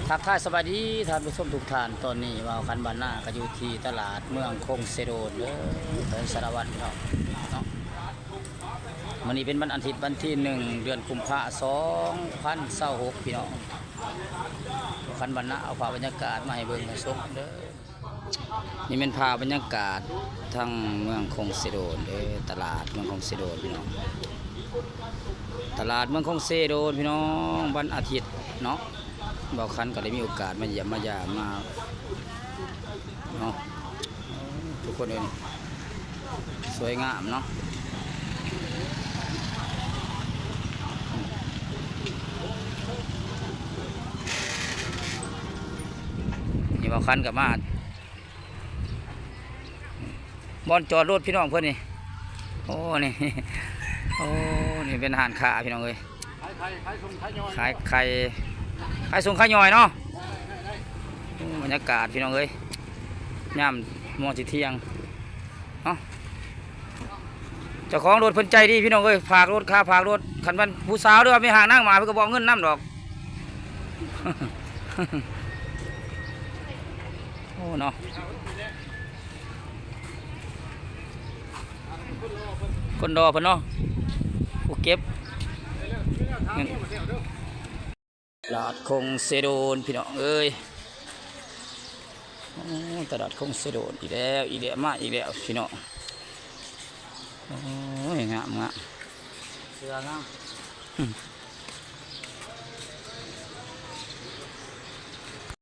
ທັກທາຍສະບາຍດີທ່ານຜູ້ຊົມທຸກທ່ານ, ຕອນນີ້ບ່າວຂັນບ້ານນາກໍຢູ່ທີ່ຕະຫຼາດເມືອງຄົງເຊໂດນເດີ ແຂວງສາລະວັນ ພີ່ນ້ອງເນາະ. ມື້ນີ້ເປັນວັນອາທິດ ວັນທີໜຶ່ງ ເດືອນກຸມພາ ສອງພັນຊາວຫົກ ພີ່ນ້ອງ. ບ່າວຂັນບ້ານນາເອົາພາບບັນຍາກາດມາໃຫ້ເບິ່ງໃຫ້ຊົມເດີ. ນີ້ແມ່ນພາບບັນຍາກາດທາງເມືອງຄົງເຊໂດນເດີ, ຕະຫຼາດເມືອງຄົງເຊໂດນ ພີ່ນ້ອງ. ຕະຫຼາດເມືອງຄົງເຊໂດນ ພີ່ນ້ອງ, ວັນອາທິດເນາະ. ບ່າວຂັນກໍໄດ້ມີໂອກາດມາຢ້ຽມມາຢາມມາເນາະ ທຸກຄົນເອີຍ. ສວຍງາມເນາະ. ນີ້ບ່າວຂັນກໍມາ ບ່ອນຈອດລົດ ພີ່ນ້ອງເພິ່ນນີ້. ໂອ້ ນີ້ ໂອ້ ນີ້ເປັນຮ້ານຄ້າ ພີ່ນ້ອງເອີຍ. ຂາຍໄຂ່ ຂາຍສົ່ງຂາຍຍ່ອຍ ຂາຍໄຂ່ ຂາຍສົ່ງຂາຍຍ່ອຍເນາະ. ໂອ້ ບັນຍາກາດ ພີ່ນ້ອງເອີຍ, ຍາມມອງຊິທ່ຽງເນາະ. ເຈົ້າຂອງລົດເພິ່ນໃຈດີ ພີ່ນ້ອງເອີຍ, ຝາກລົດ ຄ່າຝາກລົດ. ຄັນແມ່ນຜູ້ສາວ ຫຼືວ່າແມ່ຮ້າງນາງໝາ ເພິ່ນກໍບໍ່ເອົາເງິນນຳດອກ. ໂອ້ ເນາະ. ຄົນລໍເພິ່ນເນາະ ຜູ້ເກັບເງິນ. ຕະຫຼາດຄົງເຊໂດນ ພີ່ນ້ອງເອີຍ. ໂອ້ ຕະຫຼາດຄົງເຊໂດນອີກແລ້ວ ອີກແລ້ວ ມາອີກແລ້ວ ພີ່ນ້ອງ. ໂອ້ຍ ງາມ ງາມ ເສື້ອງາມ.